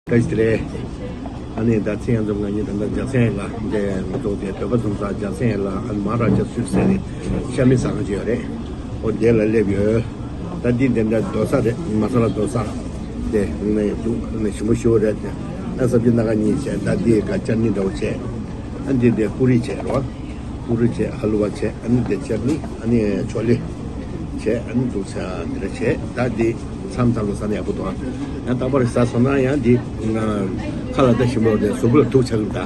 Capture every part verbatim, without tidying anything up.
བཀྲ་ཤིས་བདེ་ལེགས། ཨ་ནི་ད་ཚེ་ཡང་འཛོམས་ང་གཉིས་ད་ལྟ་རྒྱལ་མཚན་ལ་འདི་ང་ཚོ་དེ་བོད་པ་འཛོམས་ས་རྒྱལ་མཚན་ལ་ཨ་ནི་མ་ར་ཇ་སུད་ཟེར་ནས་ཤ་མི་ཟ་ཁང་ཅིག་ཡོད་རེད། ཨོ་དེ་ལ་སླེབས་ཡོད། ད་འདི་འདི་འདྲ་རྡོ་ས་རེད། མ་ས་ལ་རྡོ་ས་དེ་ནས་འདུག་ཨ་ནི་ཞིམ་པོ་ཞེ་པོ་རེད། ཨ་སབ་ཇི་སྣ་ཁ་གཉིས་བྱས། ད་འདི་ག་ཅར་ནི་འདྲ་བོ་བྱས། ཨ་འདི་འདི་ཀུ་རི་བྱས་རོ། ཀུ་རི་བྱས། ཧ་ལུ་བ་བྱས། ཨ་ནི་འདི་ཅར་ནི་ཨ་ནི་ཆོ་ལེ་བྱས། ཨ་ནི་འདུག་ས་འདི་འདྲ་བྱས། ད་འདི་མཚམས་མཚམས་ལ་ཟ་ན་ཡག་པོ་འདུག་ཨ་ཡང་རྟག་པར་ཟ་སོང་ན་ཡང་འདི་ང་ཁ་ལ་ད་ཞིམ་པོ་རེད། གཟུགས་པོ་ལ་དུག་ཆགས་ཀྱི་རེད། ད་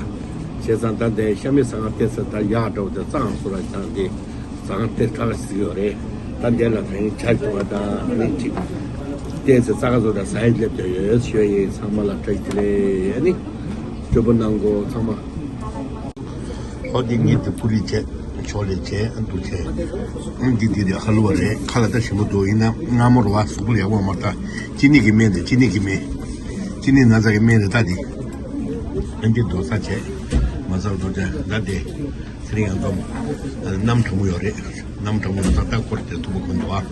བྱས་ཙང་ད་འདི་ཤ་མི་ཟ་ཁང་བལྟས་ཚེ་ད་ཡག་འདྲ་བོ་དེ་གཙང་བཟོ་ར་ཅང་འདི་ཟ་ཁང་བལྟས་ཁ་ཁ་ཞིག་ཡོད་རེད། ད་འདི་ལ་ད་ཡིན་ཆ་ཞིག་འདུག་ད་ཨ་ནི་ཅིག་བལྟས་ཚེ་ས་ཁ་བཟོ་ད་ཟ་ཡི་སླེབས་བསྡད་ཡོད་ཞུ་ཡ་ཡིན། ཚང་མ་ལ་བཀྲ་ཤིས་བདེ་ལེགས། ཨ་ནི་སྤྲོ་པོ་གནང་གོ་ཚང་མ། ཨོ་འདི་ངས་དེ་ཀུ་རི་བྱས། ཆོ་ལེ་བྱས། ཨ་འདུག་བྱས། ཨ་འདི་འདི་རེད། ཧ་ལུ་བ་རེད། ཁ་ལ་ད་ཞིམ་པོ་འདུག་ཡིན་ན་མངར་མོ་རེད་བ། གཟུགས་པོ་ལ་ཡག་པོ་མ་རེད། ད་ཅི་ནི་གི་སྨན་རེད། ཅི་ནི་གི་སྨན། ཅི་ནི་ན་ཚ་གི་སྨན་རེད། ད་འདི་ཨ་འདི་རྡོ་ས་བྱས། མ་ཚ་རྡོ་བྱས། ད་འདི་ཚེ་རིང་ཡང་འཛོམས་གནམ་གྲང་མོ་ཡོད་རེད། གནམ་གྲང་མོ་ཡོད་ཙང་ད་སྐོར་དེ་ཐུབ་པ་ཁོ་འདུག་ཨ།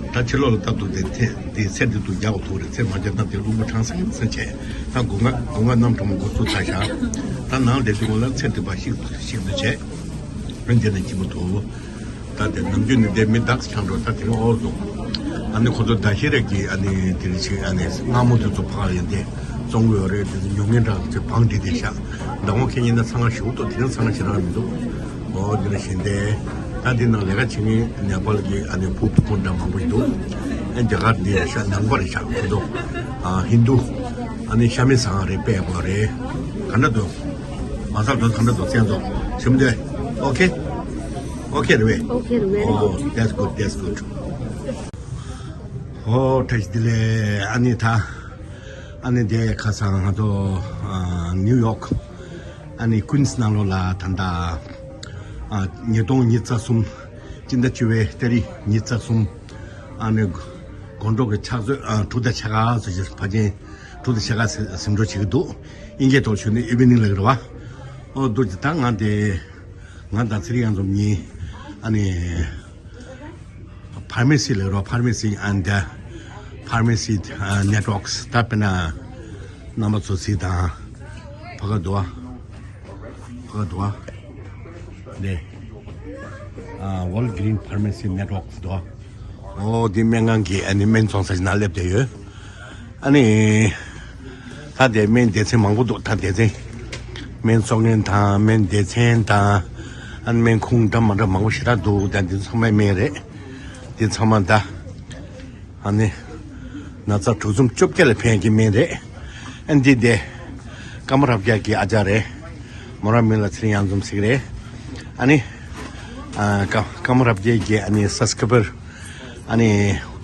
ད་ཕྱི་ལོགས་ལ་ལྟ་འདུག་དེ་ཚེ་འདི་ཚེ་འདི་འདུག་རྒྱག་གོ་ཐུག་རེད། ཚེ་མ་རྒྱག་ན་དེ་རླུང་བུ་གྲང་ས་ཡིན་ས་བྱས། ད་དགུན་ཁ་དགུན་ཁ་གནམ་གྲང་མོ་འགོ་ཚུགས་ཚར་ཤག་ད་ནང་དེ་དུས་ལ་ཚེ་འདི་པ་ཤིག་ཤིག་ཏུ་བྱས། ཨ་འདི་ནས་སྐྱིད་པོ་འདུག་ད་དེ་ནམ་རྒྱུན་ནི་དེ་མི་དག་ཆང་འགྲོ། ད་དེ་རིང་ཨོ་འདུག་ཨ་ནི་ཁོ་ཚོ་ད་ཤེས་རེད་ཀྱི་ཨ་ནི་དེ་རིང་ཆེ་ཨ་ནི་སྔ་མོ་དེ་ཚོ་ཕ་ཡོན་ཏན་བཙོང་གི་ཡོད་རེད། དེ་ཚོ་ཉོ་མཁན་འདྲ་ཚོས་བང་སྒྲིག་བསྡད་ཤག་ཟླ་ངོ་ཁེ་ཉིན་ན་ཚང་ང་ཞུ་ཏོ་དེ་རིང་ཚང་ང་ཞེ་དྲག་མི་འདུག་ཨོ་དེ་ལ་ཞེ་འདས། ད་འདི་ནང་ལས་ཀ་བྱེད་མཁན་ནེ་པཱལ་གྱི་ཨ་ནི་བུ་སྤུན་འདྲ་མང་པོ་ཡིན་འདུག་ཨ་རྒྱ་གར་འདི་རེད་ཤག་ནང་པ་རེད་ཤག་ཁོ་ཚོ་ཨ་ཧིན་དུ། ཨ་ནི་ཤ་མི་ཟ་ཁང་རེད། དཔེ་ཡག་པོ་རེད། ག་འདྲ་འདུག་མ་ཟ་འདུག་ག་འདྲ་འདུག་བཙན་འདུག་ཞིམ་འདུག་ཨོ་ཁེ། ཨོ་ཁེ་རེད་པས། Okay, very good. Oh, that's good, that's good. ཨོ་བཀྲ་ཤིས་བདེ་ལེགས། ཨ་ནི་ད་ཨ་ནི་དེ་ཁ་སང་ང་ཚོ་ཨ་ནིའུ་ཡོག་ཨ་ནི་ཀུན་སི་ནང་ལོགས་ལ་ད་ལྟ་ཨ་ཉིས་སྟོང་ཉི་ཤུ་རྩ་གསུམ་སྤྱི་ཟླ་བཅུ་པའི་ཏ་རིག་ཉི་ཤུ་རྩ་གསུམ། ཨ་ནི་དགོང་དྲོ་གི་ཕྱག་ཚོད་ཨ་དྲུག་དང་ཕྱེད་ཀ་ཙམ་ཞིག་ཕལ་ཆེར་དྲུག་དང་ཕྱེད་ཀ་ཟིན་འགྲོ་བྱེད་ཀྱི་འདུག་དབྱིན་སྐད་ཐོག་ཞུས་ན་ཨི་ཝི་ནིང་ལབ་ཀྱི་རེད་བ། ཨོ་འདུག་ཅི་ད་ང་དེ་ང་དང་ཚེ་རིང་ཡང་འཛོམས་གཉིས་ཨ་ནི་ཕར་མེ་སི་ལབ་ཀྱི་རེད་བ། Pharmacy and the Pharmacy Networks། ད་དཔེར་ན་རྣམ་པ་ཚོ་གཟིགས་དང་། ཕ་ག་འདུག་བ། ཕ་ག་འདུག་བ། ནས་ཨ་Walgreen Pharmacy Networks་འདུག་བ། ཨོ་འདི་སྨན་ཁང་གི་ཨ་ནི་སྨན་བཙོང་ས་ཞིག་ནང་སླེབས་བསྡད་ཡོད། ཨ་ནི་ད་དེ་སྨན་སྡེ་ཚན་མང་པོ་འདུག་ད་སྡེ་ཚན་སྨན་བཙོང་མཁན་དང་སྨན་སྡེ་ཚན་དང་ཨ་ནི་སྨན་ཁུངས་འདྲ་མ་འདྲ་མང་པོ་ཞེ་དྲག་འདུག་ད་འདི་ཚང་མའི་སྨན་རེད། འདི་ཚང་མ་ད་ཨ་ནི་ན་ཚ་དྲུག་འཛོམས་བཅོ་བརྒྱད་ལ་ཕན་གྱི་སྨན་རེད། ཨ་འདི་དེ་ཀརྨ་རབ་རྒྱས་ཀྱི་ཨ་ཅག་རེད། མོ་རང་མིང་ལ་ཚེ་རིང་ཡང་འཛོམས་ཟེར་གྱི་རེད། ཨ་ནི་ཨ་ཀ་ཀརྨ་རབ་རྒྱས་ཀྱི་ཨ་ནི་སབ་སི་ཀི་རའི་བར་ཨ་ནི་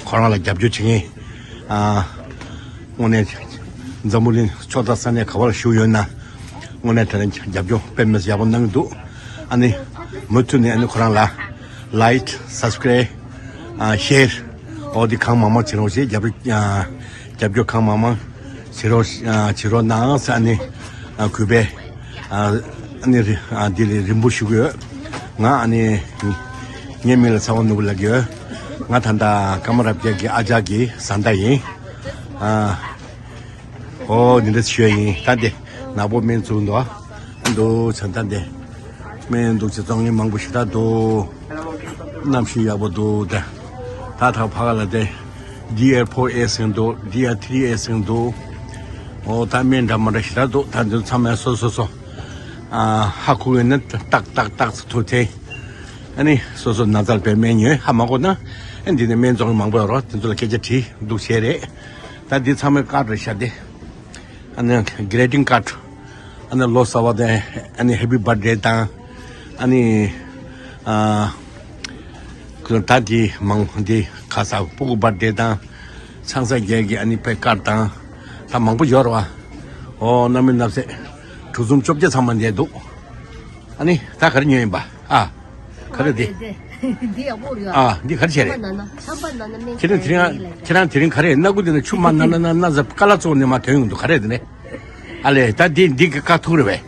ཁོ་རང་ལ་རྒྱབ་སྐྱོར་བྱེད་མཁན་ཨ་དངོས་གནས་འཛམ་བུ་གླིང་ཕྱོགས་མཐའ་ས་གནས་ག་བར་བཞུགས་ཡོད་ན་དངོས་གནས་དེ་རིང་རྒྱབ་སྐྱོར་དཔེ་མི་སྲིད་ཡག་པོ་གནང་གི་འདུག་ཨ་ནི་མུ་མཐུད་ནས་ཨ་ནི་ཁོ་རང་ལ་ལའིཀ་སབ་སི་ཀི་རའི་བར་ཨ་ཤེར་ཨོ་དེ་གང་མང་མང་བྱེད་རོགས་ཞེས་རྒྱབ་སྐྱོར་ཨ་རྒྱབ་སྐྱོར་གང་མང་མང་བྱེད་རོགས་ཨ་བྱེད་རོགས་གནང་ཟེར་ཨ་ནི་ཨ་གུས་པས་ཨ་ཨ་ནི་རི་ཨ་འདི་ལས་རིམ་པོ་ཞུ་གི་ཡོད། ང་ཨ་ནི་ངའི་མིང་ལ་ཚ་བ་ནོར་བུ་ལབ་ཀྱི་ཡོད། ང་ད་ལྟ་ཀརྨ་རབ་རྒྱས་ཀྱི་ཨ་ཅག་གི་བཟའ་ཟླ་ཡིན། ཨ། ཨོ་འདི་འདྲ་ཞུ་ཡ་ཡིན། ད་འདི་ནག་པོ་སྨན་བཙུགས་འདུག་ཨ། འདུག་བྱ་ད་འདི་སྨན་འདུག་ཅེས་བཙོང་མཁན་མང་པོ་ཞེ་དྲག་འདུག་གནམ་གཤིས་ཡག་པོ་འདུག་ད་ད་ཐག་ཕ་ག་ལ་དེ་ཌི་ཨར་ཕོར་ཨེ་ཟེར་འདུག་ཌི་ཨར་ཐི་རི་ཨེ་ཟེར་འདུག་ཨོ་ད་སྨན་འདྲ་མ་འདྲ་ཞེ་དྲག་འདུག་ད་འདི་ཚང་མས་སོ་སོ་སོ་ཨ་ཧ་གོ་གི་ན་ཏག་ཏག་ཏག་ཚུར་ཐུག་ཐེ། ཨ་ནི་སོ་སོ་ན་ཚ་ལ་དཔེ་སྨན་ཉོས། ཧ་མ་གོ་ན་ཨ་འདི་ནས་སྨན་བཙོང་མཁན་མང་པོ་ཡོད་རེད། དེ་ཚོ་ལ་སྐད་ཆ་དྲིས་འདུག་བྱས་རེད། ད་འདི་ཚང་མའི་ཀར་རེད་ཤག་དེ། ཨ་ནི་གི་རི་ཊིང་ཀར་ཌི། ཨ་ནི་ལོ་གསར་པ་དང་ཨ་ནི་ཧེ་པི་བར་ཐ་ཌེ་དང་ཨ་ནི་ཨ་ད་དེ་མང་དེ་ཁ་ས་སྤུ་གུ་བར་ཐ་ཌེ་དང་ཆང་ས་རྒྱལ་གྱི་ཨ་ནི་པའི་ཀར་ཌི་དང་ད་མང་པོ་ཡོད་རེད་བ། ཨོ་གནམ་མེད་ན་བཟའ་གྲུ་གསུམ་བཅོ་བརྒྱད་ཚང་མ་འདིར་འདུག་ཨ་ནི་ད་ག་རེ་ཉོས་ཡིན་པ། ཨ། ག་རེ་དེ། འདི་ཡག་པོ་རེད་ཨ། ཨ་འདི་ག་རེ་བྱས་རེད། ཆམ་པ་ན་ན་ཆམ་པ་ན་ན་སྨན་ཁྱེད་རང་དེ་རིང་ཁྱེད་རང་དེ་རིང་ག་རེ་སྣ་ཁུག་དེ་ན་ཆུ་མ་ན་ན་ན་ན་ཟ་ཀ་ལ་ཙོག་ནས་མ་ཐོན་ཡོང་འདུག་ག་རེ་དེ་ནས། ཨ་ལས་ད་འདི་འདི་གི་བཀག་ཐུབ་རེད་པས།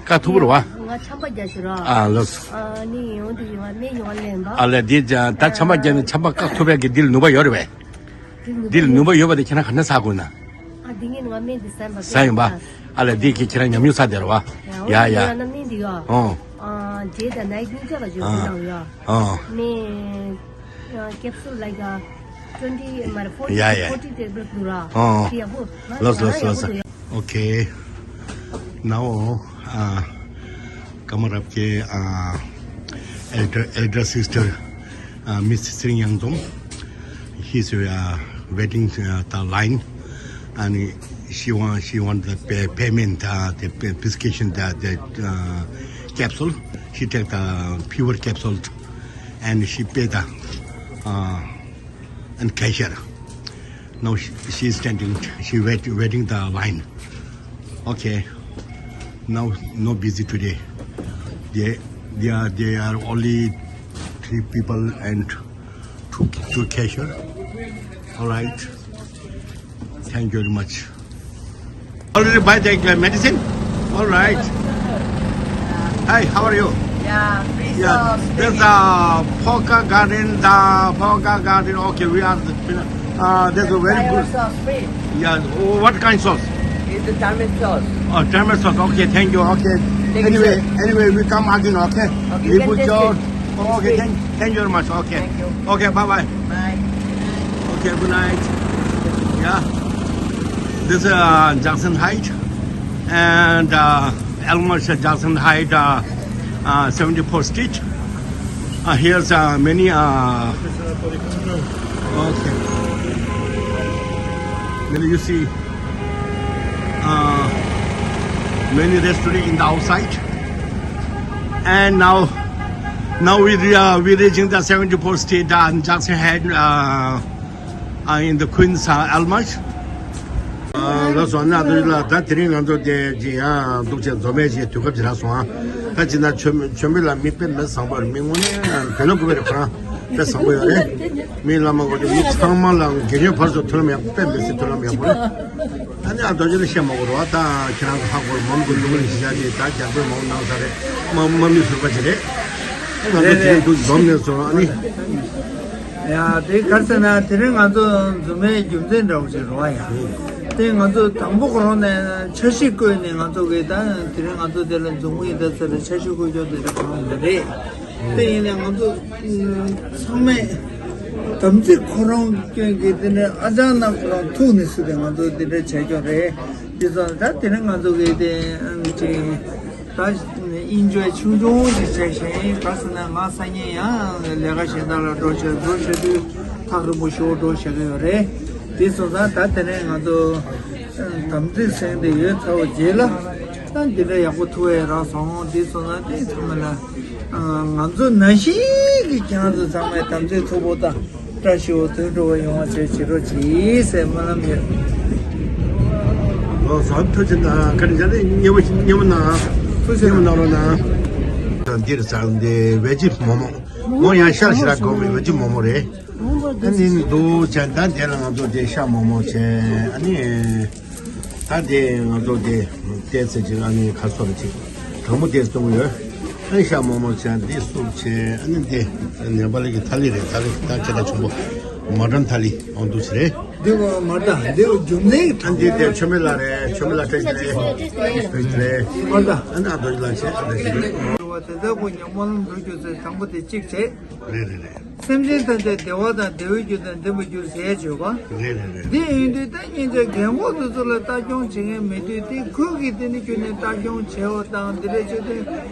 བཀག་ཐུབ་རེད་བ། ང་ཆམ་པ་རྒྱག་ཞོར་ར། ཨ་ལོས། ཨ་ནི་ཡོང་དུ་ཡོང་བ་སྨན་ཡོང་བ་ལེན་པ། ཨ་ལས་འདི་ད་ཆམ་པ་རྒྱག་ནས་ཆམ་པ་བཀག་ཐུབ་པའི་གི་འདི་ལ་ནུས་པ་ཡོད་རེད་པས། འདི་ལ་ནུས་པ་ཡོད་པ་དེ་ཁྱེད་རང་ག་ནས་ཟ་དགོས་ན། འདི་ངས་ང་སྨན་འདི་ཟ་ཡིན་པ། ཟ་ཡིན་པ། ཨ་ལ་འདི་ཁྱེད་ཁྱེད་རང་ཉམས་མྱོང་ཚ་དེ་རེད་བ། ཡ་ཡ། ང་ན་སྨན་འདི་ཡོ། ཨོ། ཨ་རྗེས་དང་ནའི་གཉིས་ཆ་ལ་བརྗོད་ཨ། ཁོ་དང་ཡོ། ཨོ། སྨན། ཀེབ་སུལ་like twenty མར་forty ཡ་ཡ། forty tablet འདུག་ར། ཨོ། དེ་ཡག་པོ། ལོས་ལོས་ལོས། Okay. Now, uh, Kamarapke, uh, elder, elder sister, uh, Miss Sring Yangdong, he's uh, waiting uh, the line, and she want she want the pay, payment, uh, the prescription, the, the uh, capsule. She take the fever capsule, and she pay the uh, and cashier. Now she, she is standing, she wait, waiting the line. Okay. Now no busy today. They they are they are only three people and two two cashier. All right. Thank you very much. Already buy the uh, medicine? All right. Hi, how are you? Yeah, please. Yeah, uh, there's a Polka Garden, the Polka Garden. Okay, we are. Uh, there's a very good. Sauce, please. Yeah, what kind sauce? It's the tamarind sauce. Oh, tamarind sauce. Okay, thank you. Okay. Thank anyway, you, anyway, we come again. Okay. Okay, we put your. Okay, thank, thank you very much. Okay. Thank you. Okay, bye bye. Bye. Okay, good night. Yeah. This is uh, Jackson Heights and uh, Elmhurst Jackson Heights uh, uh, seventy-four street. Uh, here's uh, many. Uh, okay. Many you see uh, many restaurant in the outside. And now, now we re- uh, we reaching the seventy-four street and Jackson Heights. Uh, uh, in the Queens, uh, Elmhurst. ལགས་སོ། ཨ་ནི་ལ་ད་དེ་རིང་ང་ཚོ་དེ་ཅི་ཡང་འདུག་ཅེས་འཛོམས་མེད་ཅེས་དུས་སྐབས་ཅིག་རག་སོང་ཨ། ད་ཅི་ན་ཆོས་ཆོས་མེད་ལ་མི་དཔེ་མེད་བཟང་པོ་རེད། མི་དངོས་གནས་བེ་ལོ་ཀུ་བེ་རེད། ཁོ་རང་དཔེ་བཟང་པོ་ཡོད་རེད། མི་བླ་མ་གོ་དེ་མི་ཚང་མ་ལ་དགེ་བསྙེན་ཕར་ཚུར་མཐུན་ལམ་ཡག་པོ། དཔེ་མི་སྲིད་མཐུན་ལམ་ཡག་པོ་རེད། ཨ་ནི་ཨ་རྡོ་རྗེ་ལ་བཤད་མ་དགོས་རེད་བ། ད་ཁྱེད་རང་ཧ་གོ་རེད། མོན་གྷོ་འདུག་ལ་ཞིག་ཡ་ཅེས་ད་རྒྱ་བོད་མང་ནང་ས་རེད། མ་མ་མི་ཟུར་པ་ཅིག་རེད། ང་ཚོ་དེ་རིང་འདུག་འཛོམས་ནས་སོང་ཨ་ནི། ཡ་དེ་ག་རེ་ཟེར་ན་དེ་རིང་ང་ཚོ་འཛོམས་མའི་རྒྱུ་མཚན་འདྲ་བོ་ཞིག་རེད་བ་ཡ། དེ་ང་ཚོ་དང་པོ་ཁོ་རང་ནས་འཆར་གཞི་བཀོད་ནས་ང་ཚོ་གིས་ད་དེ་རིང་ང་ཚོ་དེ་ལ་འཛོམས་ཀྱི་ཡིན་ད་ཟེར་ནས་འཆར་གཞི་བཀོད་ཆོག་དེ་འདྲ་གང་ཡང་མ་རེད། དེ་ཡིན་ནའི་ང་ཚོ་ཚང་མས་དམ་ཚིག་ཁོ་རང་སྐྱོན་གྱི་དེ་འདྲ་ཨ་ཅག་ན་ཁོ་རང་ཐུག་ནས་སུ་དེ་ང་ཚོ་དེ་འདྲ་བྱས་ཆོག་རེད། དེ་ཚོ་ད་དེ་རིང་ང་ཚོ་གིས་དེ་ཅིག་ད་ཨིན་ཇོའི་ཆུང་ཆུང་ཞིག་བྱས་ཤིང་། ག་ཟེར་ན་ང་སང་ཉིན་ཡང་ལས་ཀ་གཞན་དག་ལ་འགྲོ་ཆེད་འགྲོ་ཆེད་དུས་ཐག་རིང་པོ་ཞེ་པོ་འགྲོ་བྱེད་ཀྱི་ཡོད་རེད། དེ་སོང་ཙང་ད་དེ་ནས་ང་ཚོ་དམ་ཚིག་སེང་དེ་ཡོད་ཚར་བ་རྗེས་ལ་ད་འདི་འདྲ་ཡག་པོ་ཐུག་ཡས་རག་སོང་། དེ་སོང་ཙང་དེ་ཚང་མ་ལ་ང་ཚོ་ནང་བཞིན་གྱི་ཁྱེད་རང་ཚོ་ཚང་མས་དམ་ཚིག་མཐུ་པོ་དང་། བཀྲ་ཤིས་པ་དོན་འགྲུབ་པ་ཡོང་བ་བྱེད་བྱེད་རོགས་གྱིས་ཟེར་སྨོན་ལམ་ཡོད། ལགས་སོ། ཐུགས་རྗེ་གནང་། བཀའ་དྲིན་ཆེ། ནི་མཉེས་པོ་མཉེས་པོ་གནང་། ཐུགས་རྗེ་གནང་། མཉེས་པོ་གནང་རོགས་གནང་། འདིར་ཚང་འདི་ཝེ་ཇི་མོག་མོག་མོ་ཡང་ཤར་ཞིག་ར་གོ་མི་ཝེ་ཇི་མོག་མོག་རེད། ཨ་ནི་འདུག་བྱས་ད་འདི་ལ་ང་ཚོ་དེ་ཤ་མོག་མོག་བྱས། ཨ་ནི། ད་དེ་ང་ཚོ་དེ་བལྟས་ཚེ་ཅིག་ཨ་ནི་ཁ་སོ་རེ་ཅིག་དྲང་མོ་དེ་གཏོང་གི་ཡོད། ཨ་ནི་ཤ་མོག་མོག་བྱས། འདི་སུབ་བྱས། ཨ་ནི་འདི་ནེ་པ་ལི་གི་ཐ་ལི་རེད། ཐ་ལི་ད་ཁྱེད་ད་ཆུང་པོ་མ་ཏན་ཐ་ལི་འོང་འདུག་ཟེར་རེད། འདི་བ་མ་ཏན་འདི་བ་རྒྱུ་མཚན་གྱི་ཨ་ནི་འདི་དེ་ཆོ་མེ་ལ་རེད། ཆོ་མེ་ལ་ཏྲེ་ཅི་རེད། ཏྲེ་ཅི་རེད། མ་ཏན་ཨ་ནི་ཨ་དོ་ཅི་ལ་བྱས་ཨ་ད་ཅི་རེད། དེ་ཚོ་ཁོ་ཉམས་མ་ལོང་འགྲོ་རྒྱུ་ཚེ་དང་པོ་དེ་གཅིག་བྱས། རེད་རེད་རེད། སེམས་ཅན་ཐམས་ཅད་བདེ་བ་དང་བདེ་བའི་རྒྱུ་དང་ལྡན་པའི་རྒྱུར་ཟད་བྱོས་པ། རེད་རེད་རེད། འདི་ཡིན་དུས་ད་སྙིང་རྗེ་རྒན་གོག་དེ་ཚོ་ལ་ལྟ་སྐྱོང་བྱེད་མཁན་མེད་དུས། དེ་ཁོས་ཀྱིས་དེ་ནི་ཁྱོན་ནས་ལྟ་སྐྱོང་བྱས་པ་དང་འདི་འདྲ་བྱས་དུས་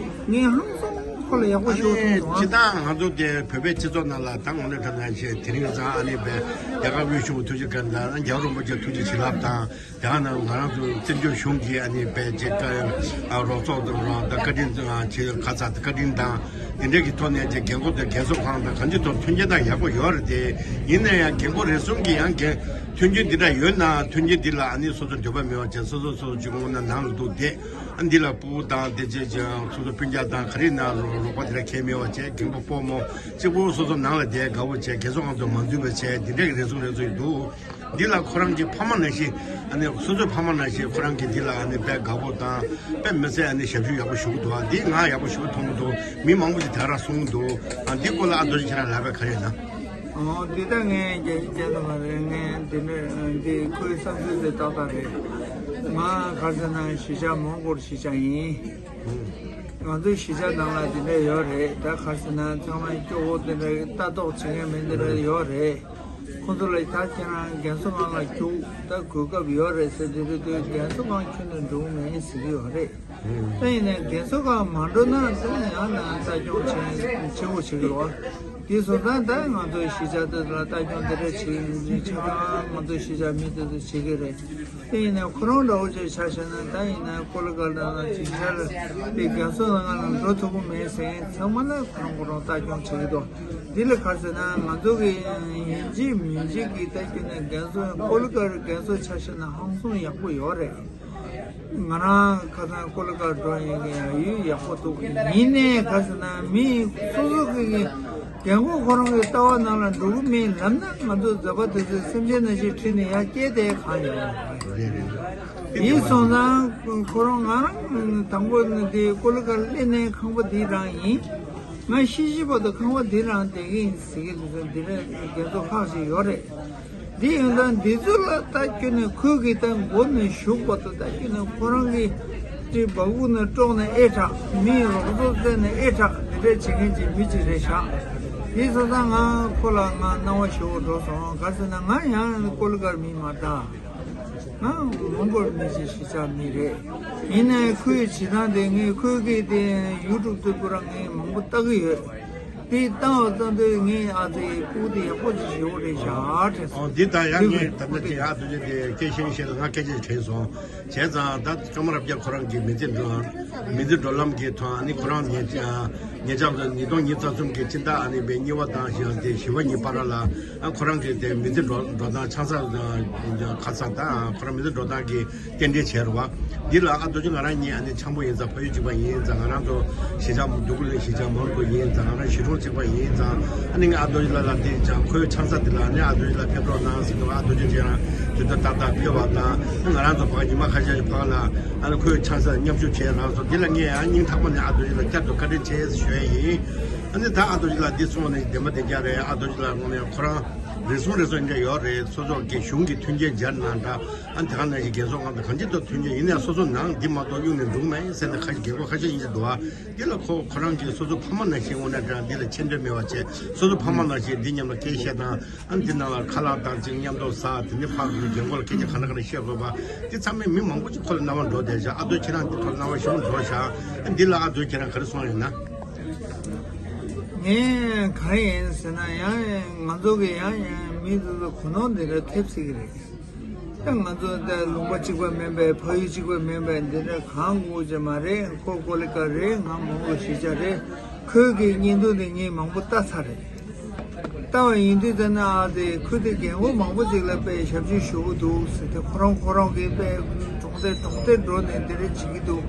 ངས་ཧང་སང་ཁོ་ལ་ཡག་པོ་ཞུ་ཐུབ་སོང་ཨ། ཇི་ལྟར་ང་ཚོ་དེ་བོད་པའི་སྤྱི་ཚོགས་ནང་ལ་ད་དངོས་གནས་དྲང་གནས་བཤད་དེ་རིང་སང་ཨ་ནི་བས་རྒྱ་གར་དབུས་གཞུང་ཐུགས་རྗེ་གནང་དང་། རྒྱལ་བ་རིན་པོ་ཆེ་ཐུགས་རྗེ་བྱིན་རླབས་དང་། དེ་ཡང་ན་ང་རང་ཚོ་བཙན་བྱོལ་གཞུང་གིས་ཨ་ནི་བས་ཅིག་རོགས་ཚོགས་དང་རང་ད་བཀའ་དྲིན་དང་ཅིག་ཁ་ཚ་བཀའ་དྲིན་དང་དེ་འདྲས་ཀྱི་ཐོག་ནས་ཅིག་རྒན་གོག་དང་རྒན་གསོ་ཁང་དང་གང་ཅིའི་ཐོག་མཐུན་རྐྱེན་དང་ཡག་པོ་ཡོད་རེད་དེ། ཡིན་ན་ཡང་རྒན་གོག་རེ་ཟུང་གིས་ཡང་རྒན་མཐུན་རྐྱེན་འདི་འདྲ་ཡོད་ན་མཐུན་རྐྱེན་འདི་ལ་ཨ་ནི་སོ་སོ་འདོད་པ་མེད་པ་བྱས། སོ་སོ་སོ་སོ་ཅིག་འོང་ན་ནང་ལ་འདུག་བསྡད། ཨ་འདི་ལ་སྤུ་གུ་དང་དེ་ཅིག་ཅིག་སོ་སོ་སྤུན་ཀྱག་དང་ག་རེ་ན་རོགས་པ་དེ་འདྲ་གང་ཡང་མེད་པ་བྱས། རྒན་གོག་སྤོ་མོ་གཅིག་པུ་སོ་སོ་ནང་ལ་བསྡད་དགའ་པོ་བྱས། རྒན་གསོ་ཁང་དུ་མ་འཛུལ་བ་བྱས། འདི་འདྲས་ཀྱི་རེ་ཟུང་རེ་ཟུང་ཡིན་འདུག་འདི་ལ་ཁོ་རང་གི་ཕ་མ་ནང་བཞིན་ཨ་ནི་སོ་སོའི་ཕ་མ་ནང་བཞིན་ཁོ་རང་གིས་འདི་ལ་ཨ་ནི་དཔེ་དགའ་པོ་དང་དཔེ་མི་སྲིད་ཨ་ནི་ཞབས་ཞུ་ཡག་པོ་ཞུ་གི་འདུག་ཨ་འདི་ང་ཡག་པོ་ཞུ་གི་མཐོང་གི་འདུག་མི་མང་པོ་ཞིག་དེ་ག་རང་གསུང་གི་འདུག་ཨ་འདི་སྐོར་ལ་ཨ་རྡོ་རྗེ་ཁྱེད་རང་ལབ་པ་ག་རེ་ཡིན་ན། འོ་འདི་ལྟ་ངས་རྒྱལ་སྤྱི་རྒྱལ་དུ་མ་རེད། ངས་འདི་འདྲ་འདི་ཁོའི་བསམ་ཚུལ་དེ་ཏག་ཏག་རེད། ང་ག་ཚོད་ན་གཞིས་ཆགས་མོན་གྷོར་གཞིས་ཆགས་ཡིན། ང་ཚོའི་གཞིས་ཆགས་ནང་ལ་འདི་འདྲ་ཡོད་རེད། ད་ག་ཚོད་ན་ཚང་མ་སྐྱོ་བོ་འདི་འདྲ་ལྟ་རྟོག་བྱེད་མཁན་མི་འདི་འདྲ་ཡོད་རེད། ཁོ་ཚོ་ལ་ད་ཁྱེད་རང་རྒན་གསོ་ཁང་ལ་རྒྱུགས། ད་གོ་སྐབས་ཡོད་རེད་ཟེར་དེ་རེད་དུས་རྒན་གསོ་ཁང་ཁྱོན་ནས་འགྲོ་གི་མེད་ཟེར་གྱི་ཡོད་རེད། ད་ཡིན་ནའི་རྒན་གསོ་ཁང་མ་འགྲོ་ན་ད་ཡང་ན་ལྟ་སྐྱོང་བྱེད་ཆེ་བོ་བྱེད་ཀྱི་རེད་བ། དེ་སོང་ཙང་ད་ང་ཚོའི་གཞིས་ཆགས་དེ་ལ་ལྟ་སྐྱོང་དེ་འདྲ་བྱེད་ཆ་ཚང་ང་ཚོའི་གཞིས་ཆགས་མི་དེ་ཚོ་བྱེད་ཀྱི་རེད། དེ་ཡིན་ནའི་ཁོ་རང་འདྲ་བོ་ཅིག་ཆ་བཞག་ན་ད་ཡིན་ནའི་ཀོ་ལི་གྷལ་དང་ཇིང་ཆར་དེ་རྒན་གསོ་ཁང་ལ་འགྲོ་ཐུབ་ཀྱི་མེད་ཟེར་མཁན་ཚང་མ་ལ་ཁོ་རང་ཁོ་རང་ལྟ་སྐྱོང་བྱེད་ཀྱི་འདུག་འདི་ལ་ག་ཟེར་ན་ང་ཚོ་གི་ཡིན་གཅིག་མིན་གཅིག་གི་ད་ཁྱོད་ནས་རྒན་གསོ་ཀོ་ལི་གྷལ་རྒན་གསོ་ཆ་བཞག་ན་ཧང་སང་ཡག་པོ་ཡོད་རེད། ང་རང་ཁ་སང་ཀོ་ལི་གྷལ་འགྲོ་ཡིན་གི་ཡང་ཡུལ་ཡག་པོ་འདུག་ཡིན་ནའི་ག་ཟེར་ན་མི་སོ་སོ་གི་རྒན་གོག་ཁོ་རང་གི་ལྟ་བ་ནང་ལ་འགྲོ་གི་མིན་ལབ་ན་ང་ཚོ་མཛད་པ་དེ་ཚོས་སེམས་ཅན་ནང་བཞིན་ཁྲིད་ནས་ཡར་སྐྱེལ་དེ་གང་ཡོད་རེད། རེད་རེད། དེ་སོང་ཙང་ཁོ་རང་ང་རང་དང་པོ་ནི་དེ་ཀོ་ལི་གྷལ་སླེབས་ནས་ཁང་པ་འདི་རང་ཡིན། ང་ཤི་ཤི་བར་དུ་ཁང་པ་འདི་རང་བསྡད་ཀྱི་ཡིན་ཟེར་གྱི་འདུག་འདི་འདྲ་རྒན་གོག་ཁག་ཅིག་ཡོད་རེད། འདི་ཡོད་ན་འདི་ཚོ་ལ་ལྟ་སྐྱོ་ནས་ཁོས་གི་ད་མགོ་ནས་གཞུག་བར་དུ་ལྟ་སྐྱོ་ནས་ཁོ་རང་གི་ཏི་སྦ་ཁུག་ནས་དཀྲོགས་ནས་ཨེ་དྲག་མིའི་རོགས་ཚོགས་བཙལ་ནས་ཨེ་དྲག་འདི་འདྲ་བྱེད་མཁན་གྱི་མི་ཅིག་རེད་ཤག་འདི་སོང་ཙང་ང་ཁོ་ལ་ང་སྣང་བ་ཞེ་པོ་འགྲོ་སོང་། ག་ཟེར་ན་ང་ཡང་ཀོ་ལི་གྷལ་མི་མ་རེད། ང་མོན་གྷོ་མི་ཅིག་གཞིས་ཆགས་མི་རེད། ཡིན་ནའི་ཁོའི་བྱེད་སྟངས་དེ་ངས་ཁོའི་གི་དེ་ཡུ་ཊུབ་དེ་ཁོ་རང་ངས་མང་པོ་ལྟ་གི་ཡོད། དེ་ལྟ་བ་ཙམ་དུ་ངས་ཨ་ཙི་སྤུ་གུ་དེ་ཡག་པོ་ཅིག་ཞེ་པོ་རེད་བཞག་དྲན་སོང་། ཨོ་འདི་ད་ཡང་ངས་ད་ལྟ་དེ་ཨ་དུ་ཅེ་དེ་སྐད་ཆ་བཤད་ལ་ང་སྐད་ཆ་དྲན་སོང་། བྱས་ཙང་ད་ཀརྨ་རབ་རྒྱས་ཁོ་རང་གི་མི་ཚེ་འགྲོ་མི་ཚེ་འགྲོ་ལམ་གྱི་ཐོག་ཨ་ནི་ཁོ་རང་ཉེ་ཉེ་ཆར་དུ་ཉིས་སྟོང་ཉི་ཤུ་རྩ་གསུམ་གྱི་སྤྱི་ཟླ་ཨ་ནི་པའི་གཉིས་པ་དང་ཞེ་དེ་བཞི་པ་གཉིས་བར་ལ་ཨ་ཁོ་རང་གི་དེ་མི་ཚེ་འགྲོ་འགྲོ་སྟངས་ཆང་ས་ཁ་ས་དང་ཁོ་རང་མི་ཚེ་འགྲོ་སྟངས་ཀྱི་རྟེན་འབྲེལ་བྱས་རེད་བ། འདི་ལ་ཨ་རྡོ་རྗེ་ང་རང་གཉིས་ཨ་ནི་འཆམ་པོ་ཡིན་ཙང་ཕ་ཡུལ་གཅིག་པ་ཡིན་ཙང་ང་རང་ཚོ་གཞིས་ཆགས་འདུག་གུ་ལའི་གཞིས་ཆགས་མོན་གྷོ་ཡིན་ཙང་ང་རང་གཞིས་གྲོང་གཅིག་པ་ཡིན་ཙང་ཨ་ནི་ང་ཨ་རྡོ་རྗེ་ལགས་ལ་འདི་ཅང་ཁོའི་ཆང་ས་འདི་ལ་ཨ་ནི་ཨ་རྡོ་རྗེ་ལགས་ཕེབས་རོགས་གནང་ཟེར་དུས་ཨ་རྡོ་རྗེ་ཁྱེད་རང་དུས་ད་ཏག་ཏག་ཕེབས་པ་དང་ང་རང་ཚོ་ཕ་གི་ཉི་མ་ཁ་ཤས་ཤིག་ཕ་གི་ལ་ཨ་ནི་ཁོའི་ཆང་ས་མཉམ་ཞུགས་བྱས་རག་སོང་། འདི་ལ་ངས་ཨ་སྙིང་ཐག་པ་ནས་ཨ་རྡོ་རྗེ་ལགས་བསྐྱར་དུ་བཀའ་དྲིན་ཆེ་ཞུ་ཡས་ཡིན། ཨ་ནི་ད་ཨ་རྡོ་རྗེ་ལགས་འདི་སོང་ནས་བདེན་པ་བདེན་རྐྱང་རེད། ཨ་རྡོ་རྗེ་ལགས་དངོས་གནས་ཁོ་རང་རེ་ཟུང་རེ་ཟུང་འདྲ་ཡོད་རེད། སོ་སོ་གི་གཞུང་གི་མཐུན་རྐྱེན་སྦྱར་ན་འདྲ། ཨ་ནི་དེ་ག་ནང་བཞིན་རྒན་གསོ་ཁང་དང་གང་ཅི་ཐོག་མཐུན་རྐྱེན་ཡིན་ནའི་སོ་སོ་ནང་འདི་མ་གཏོགས་གཡུག་ནས་འགྲོ་གི་མེད་ཟེར་ནས་ཁ་ཤས་རྒན་གོག་ཁ་ཤས་ཡིན་གྱི་འདུག་ཨ། འདི་ལ་ཁོ་ཁོ་རང་གིས་སོ་སོ་ཕ་མ་ནང་བཞིན་དངོས་གནས་དྲང་འདི་ལ་ཆེ་འདོད་མེད་པ་བྱས་སོ་སོ་ཕ་མ་ནང་བཞིན་འདི་མཉམ་ལ་སྐད་བཤད་དང་ཨ་ནི་འདི་ནང་ལ་ཁ་ལག་དང་ཅིག་མཉམ་དུ་ཟ། དེ་ནི་ཕ་གི་རྒན་གོག་ལ་སྐད་ཆ་ག་འདྲ་ག་འདྲ་བཤད་དགོས་པ་འདི་ཚང་མས་མི་མང་པོ་ཅིག་ཁོ་ལ་རྣ་བ་འགྲོ་བསྡད་བཞག་ཨ་རྡོ་ཁྱེད་རང་འདི་ཁོ་ལ་རྣ་བ་ཞིབ་མོ་འགྲོ་བཞག་འདི་ལ་ཨ་རྡོ་ཁྱེད་རང་ག་རེ་གསུངས་ཡོད་ན། ངས་ག་རེ་ཡིན་ཟེར་ན་ཡང་ང་ཚོ་གི་ཡང་ཡང་མི་དེ་ཚོ་གོ་ནོར་འདི་འདྲ་ཐེབས་སྲིད་ཀྱི་རེད། ད་ང་ཚོ་ད་ལུང་པ་གཅིག་པ་མིན་པའི་ཕ་ཡུལ་གཅིག་པ་མིན་པའི་འདི་འདྲ་གང་དགོས་ཀྱི་མ་རེད། ཁོ་ཀོ་ལི་གྷལ་རེད། ང་མོན་གྷོ་གཞིས་ཆགས་རེད། ཁོས་གི་བརྙན་ཐུང་དེ་ངས་མང་པོ་ལྟ་ཚར་རེད། ལྟ་བ་ཡིན་དུས་ད་ནི་ཨ་དེ་ཁོས་དེ་རྒན་གོག་མང་པོ་ཅིག་ལ་དཔེ་ཞབས་ཕྱི་ཞུ་གི་འདུག་ཟེར་ཏེ་ཁོ་རང་ཁོ་རང་གི་དཔེ་གྲོང་སྡེ་གྲོང་སྡེ་འགྲོ་ནས་འདི་འདྲ་བྱེད་ཀྱི་འདུག་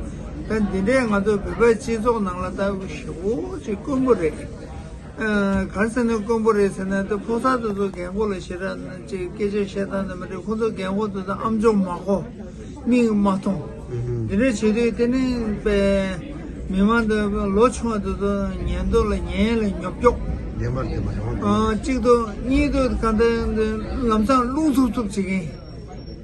ད་འདི་འདྲས་ང་ཚོ་བོད་པའི་སྤྱི་ཚོགས་ནང་ལ་ལྟ་བུ་ཞེ་པོ་ཅིག་དཀོན་པོ་རེད། ཨ་ག་རེ་ཟེར་ན་དཀོན་པོ་རེད་ཟེར་ན་ད་ཕོ་གསར་དེ་ཚོ་རྒན་གོག་ལ་ཞེ་དྲག་ཅིག་སྐད་ཆ་བཤད་སྟངས་དེ་མ་རེད། ཁོ་ཚོ་རྒན་གོག་དེ་ཚོ་ཨམ་ཅོག་མ་གོ་མིག་མ་མཐོང་། འདི་འདྲ་བྱེད་དུས་དེ་ནི་དཔེ་མི་མང་དུ་ལོ་ཆུང་བ་དེ་ཚོ་ཉན་འདོད་ལ་ཉན་ལ་ཉོབ་ཀྱོག་བདེན་པར་བདེན་པར་ཡོང་། ཨ་གཅིག་ཏུ་གཉིས་ཏུ་གང་ལྟར་ལམ་སང་རླུང་འཚུབ་འཚུབ་བྱེད་མཁན།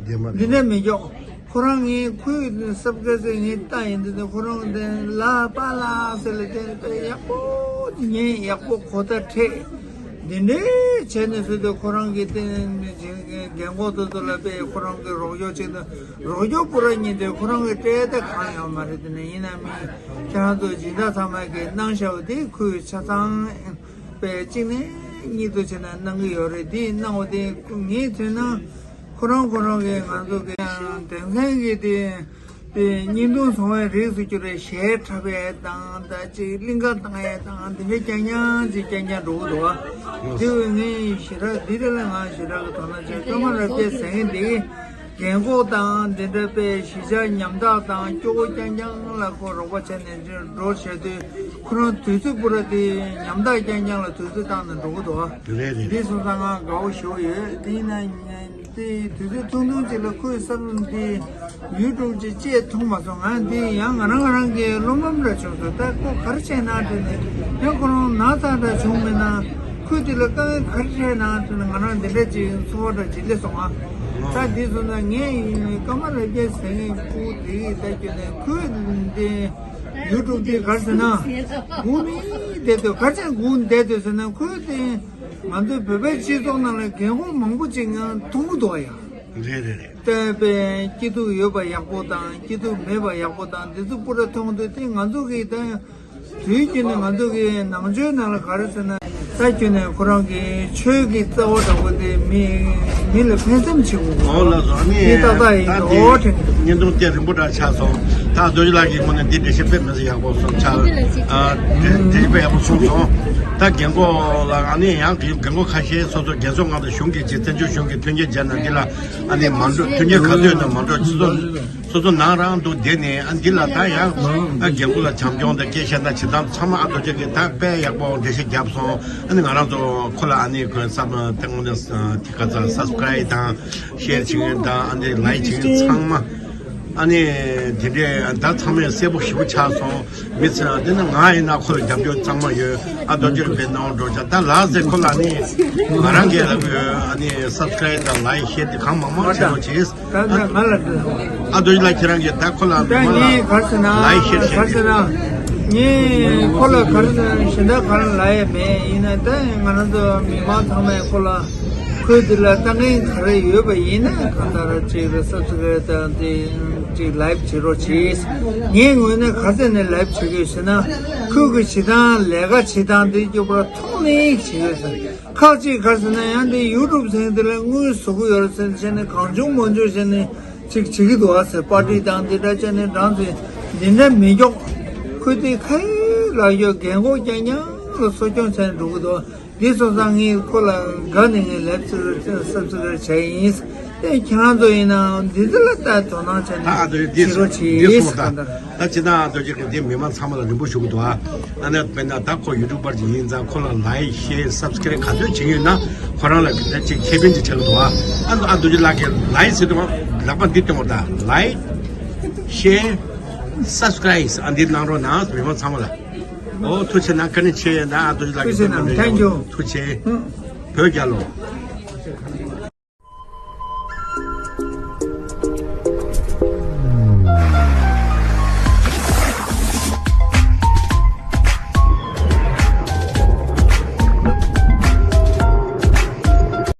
བདེན་པར་འདི་འདྲ་མི་ཀྱོག་ཁོ་རང་ངའི་ཁོའི་སབ་སྐད་ཟེར་ངས་ལྟ་ཡིན་འདི་ནི་ཁོ་རང་དེ་ལ་པ་ལ་ཟེར་ལ་དེ་ཡག་པོ་ཉན་ཡག་པོ་གོ་ད་འཕྲད། འདི་འདྲའི་བྱས་ནས་ཟེར་དུས་ཁོ་རང་གི་དེ་རྒན་གོག་དེ་ཚོ་ལ་དཔེ་ཁོ་རང་གི་རོགས་སྐྱོར་བྱེད་དུས་རོགས་སྐྱོར་པུ་ར་གཉིས་དེ་ཁོ་རང་གི་སྤྲད་དེ་གང་ཡོད་མ་རེད། དེ་ནས་ཡིན་ན་མི་ཁྱེད་རང་ཚོ་སྦྱིན་བདག་ཚང་མ་གིས་གནང་བཞག་པ་དེ་ཁོས་ཆ་ཚང་དཔེ་གཅིག་ནས་གཉིས་དུ་བྱས་ན་གནང་གི་ཡོད་རེད། དེ་གནང་བ་དེ་ངས་མཚོན་ན་ཁོ་རང་ཁོ་རང་གིས་ང་ཚོ་གི་དེང་སང་གི་དེ་དེ་བརྙན་ཐུང་བཟོ་བའི་རིགས་སུ་གྱུར་བའི་གཞས་འཁྲབ་ཡས་དང་ད་ཅིག་གླིང་ག་བཏང་ཡས་དང་དེ་འདྲའི་རྐྱང་རྐྱང་ཅིག་རྐྱང་རྐྱང་འགྲོ་གི་འདུག་བ། དེ་བས་ངས་ཞེ་དྲག་འདི་རེད་ལ་ང་ཞེ་དྲག་གི་དོ་སྣང་བྱས། ཀརྨ་རབ་རྒྱས་ཟེར་མཁན་འདི་རྒན་གོག་དང་འདི་འདྲ་དཔེ་གཞིས་ཆགས་ཉམ་ཐག་དང་སྐྱོ་བོ་རྐྱང་རྐྱང་ལ་ཁོ་རོགས་པ་བྱས་ནས་འདིར་འགྲོ་བྱས་དུས་ཁོ་རང་དུས་ཚོད་པུ་ར་དེ་ཉམ་ཐག་རྐྱང་རྐྱང་ལ་དུས་ཚོད་བཏང་ནས་འགྲོ་གི་འདུག་བ། རེད་རེད། འདི་སོང་ཙང་ང་དགའ་བོ་ཞེ་པོ་ཡོད། དེ་ཡིན་ན་དེ་དུས་ཚོད་ཐུང་ཐུང་ཅིག་ལ་ཁོའི་བསམ་བློ་འདི་ཡུལ་གྲུབ་ཅིག་བཅད་མཐོང་མ་སོང་། ང་འདི་ཡང་ང་རང་ང་རང་གི་བློ་ཕམ་འདྲ་བྱུང་སོང་། ད་ཁོ་ག་རེ་བྱས་ན་དྲན་ནས་ཡང་ཁོ་རང་ན་ཚ་འདྲ་བྱུང་མེད་ན་ ཁོས་དེ་ལ་དཀའ་ངལ་ག་རེ་འཕྲད་ན་ཟེར་ན། ང་རང་འདི་འདྲ་ཅིག་འཚོ་བ་འདྲ་ཇི་ལས་སོང་ང་། ད་འདི་སོང་ན་ངས་ཀརྨ་རབ་རྒྱས་ཟེར་མཁན་སྤུ་གུ་དེ་ཡིས་ད་ཁྱོད་ནས་ཁོས་འདི་ཡུ་ཊུབ་དེ་ག་རེ་ཟེར་ན་སྒུག་ནས་བསྡད་དུས། ག་རེ་བྱས་སྒུག་ནས་བསྡད་དུས་ཟེར་ན། ཁོས་དེ་ང་ཚོའི་བོད་པའི་སྤྱི་ཚོགས་ནང་ལ་རྒན་གོག་མང་པོ་ཅིག་ང་མཐོང་གི་འདུག་ཨ་ཡ། རེད་རེད་རེད། ལྟ་བའི་སྐྱིད་སྡུག་ཡོད་པ་ཡག་པོ་དང་སྐྱིད་སྡུག་མེད་པ་ཡག་པོ་དང་འདི་ཚོ་པུ་ར་མཐོང་དུས། དེ་ང་ཚོ་གིས་ད་དུས་རྒྱུན་ནས་ང་ཚོ་གི་ནང་ཆོས་ནང་ལ་ག་རེ་ཟེར་ན། ད་ཁྱོད་ནས་ཁོ་རང་གི་ཆོས་ཀྱི་རྩ་བ་འདྲ་པོ་དེ་མི་མི་ལ་ཕན་སེམས་བྱེད་དགོས། འོ་ལགས་སོ། ཨ་ནི་མི་ཏག་ཏག་ཡིན། ད་འོ་དེ་དྲན། བརྙན་ཐུང་དེ་རིང་པོ་འདྲ་ཆགས་སོང་། ད་རྡོ་རྗེ་ལགས་ཀྱི་ངོས་ནས་འདི་འགྲེལ་བཤད་དཔེ་མི་སྲིད་ཡག་པོ་སོང་ཆགས། ཨ་འགྲེལ་བཤད་དཔེ་ཡག་པོ་གསུངས་སོང་། ད་རྒན་གོག་ལ་ཨ་ནི་ཡང་རྒན་གོག་ཁ་ཤས་སོ་སོ་རྒན་གསོ་ངང་དུ་གཞུང་གི་ཅིག་བཙན་བྱོལ་གཞུང་གི་མཐུན་རྐྱེན་སྦྱར་ན་འདི་ལ་ཨ་ནི་མ་འགྲོ། མཐུན་རྐྱེན་ག་ཚོད་ཡོད་ན་མ་འགྲོ། སྤྱི་ཚོགས་སོ་སོ་ནང་རང་དུ་བསྡད་ནས། ཨ་འདི་ལ་ད་ཡང་ཨ་རྒན་གོག་ལ་བྱམས་སྐྱོང་དང་སྐད་ཆ་དང་བྱེད་སྟངས་ཚང་མ་ཨ་རྡོ་རྗེ་གིས་ད་དཔེ་ཡག་པོ་འགྲེལ་བཤད་བརྒྱབ་སོང་། ཨ་ནི་ང་རང་ཚོ་ཁོ་ལ་ཨ་ནི་ཁོས་སབ་དེ་དངོས་གནས་དེ་ག་ཚ་སབ་སི་ཀ་རའིབ་དང་ཤེར་བྱེད་མཁན་དང་ཨ་ནི་ལའིག་བྱེད་མཁན་ཚང་མ། ཨ་ནི་དེ་འདྲས་ད་ཚང་མས་གསལ་པོ་ཞེ་པོ་ཆགས་སོང་། མི་ཚང་དེ་ན་ང་ཡིན་ན་ཁོ་ལ་རྒྱབ་སྐྱོར་གཙང་མ་ཡོད། ཨ་རྡོ་རྗེ་གིས་དཔེ་གནང་འགྲོ་ཆ་ད་ལགས་ཟེར་ཁོ་ལ་ནི་ང་རང་གིས་ལབ་ཡོད། ཨ་ནི་སབ་སི་ཀ་རའིབ་དང་ལའིག་ཤེར་དེ་གང་མང་མང་བྱེད་རོགས་བྱེད། ད་ད་ང་ལ་འདྲི། ཨ་རྡོ་རྗེ་ལགས་ཁྱེད་རང་གིས་ད་ཁོ་ལ་ད་མི་མང་ངས་ག་རེ་ཟེར་ན། ལ་ལའིག་ཤེར་ག་རེ་ཟེར་ན། ངས་ཁོ་ལ་ག་རེ་ཟེར་ན་གཞན་དག་ག་རེ་ལབ་ཡ་མེད། ཡིན་ན་ད་ང་རང་ཚོ་མི་མང་ཚང་མས་ཁོ་ལ་ཁོས་འདི་ལ་ལྟ་མཁན་ག་རེ་ཡོད་པ་ཡིན་ན་གང་ལྟར་ཅིག་ལ་སབ་སི་ཀ་རའིབ་དང་དེ་ཅིག་ལའིག་བྱེད་རོགས་བྱེད། ངའི་ངོས་ནས་ག་རེ་ཟེར་ནས་ལའིག་བྱེད་ཀྱི་ཡོད་ཟེར་ན། ཁོས་གི་བྱེད་སྟངས་ལས་ཀ་བྱེད་སྟངས་དེ་སྐྱོ་པོ་མཐོང་ནས་བྱེད་ཀྱི་ཡོད་ཟེར། ཁག་ཅིག་ག་རེ་ཟེར་ན་ཡང་དེ་ཡུ་ཊུབ་ཟེར་དེ་ལ་དངུལ་བཟོ་གི་ཡོད་རེད་ཟེར་བྱས་ནས་གང་བྱུང་མང་བྱུང་བྱས་ནས་ཅིག་བྱེད་ཀྱི་འདུག་ཨ་ཟེར། པར་ཊི་དང་འདི་འདྲ་བྱས་ནས་རང་ཚོས་འདི་འདྲ་མི་མགྱོགས། ཁོས་དེ་ཁ་ཡིག་ལ་ཡོད་རྒན་གོག་རྐྱང་རྐྱང་ལ་གསོ་སྐྱོང་བྱས་ནས་འགྲོ་གི་འདུག་འདི་སོང་ཙང་ངས་ཁོ་ལ་དགའ་ནས་ངས་ལབ་ཚུལ་སབ་སི་ཀ་རའིབ་བྱས་ཡིན། དེ་ཁྱེད་རང་ཚོ་ཡིན་ནའང་འདི་འདི་ལ་ལྟ་དོ་སྣང་བྱས་ད་ནས་ཨ་འདི་འདི་བྱེད་རོགས་འདི་གྱིས་གསུངས་ད། གང་ལྟར། ད་ཅི་ད་ཨ་རྡོ་རྗེ་གིས་འདི་མི་མང་ཚང་མ་ལ་རིང་པོ་ཞུ་གི་འདུག་ཨ། ཨ་ནི་དཔེར་ན་ད་ཁོ་ཡུ་ཊུབ་པར་ཅིག་ཡིན་ཙང་ཁོ་ལ་ལའིག་ཤེར་སབ་སི་ཀ་རའིབ་ག་ཚོད་བྱེད་ཀྱི་ཡོད་ན་ཁོ་རང་ལ་གི་ད་ཅིག་ཁེ་ཕན་ཅིག་ཆགས་ཀྱི་འདུག་ཨ། ཨ་ཨ་རྡོ་རྗེ་ལགས་ཀྱིས་ལའིག་ཟེར་དུས་ལག་པ་འདི་སྟོན་པ་ད། ལའིག་ཤེར་སབ་སི་ཀ་རའིབ་ཨ་འདི་གནང་རོགས་གནང་། མི་མང་ཚང་མ་ལ། ཨོ་ཐུགས་རྗེ་གནང་། བཀའ་དྲིན་ཆེ། ད་ཨ་རྡོ་རྗེ་ལགས་ཀྱིས་ཐུགས་རྗེ་གནང་། Thank you། ཐུགས་རྗེ་ཆེ། བོད་རྒྱལ་ལོ།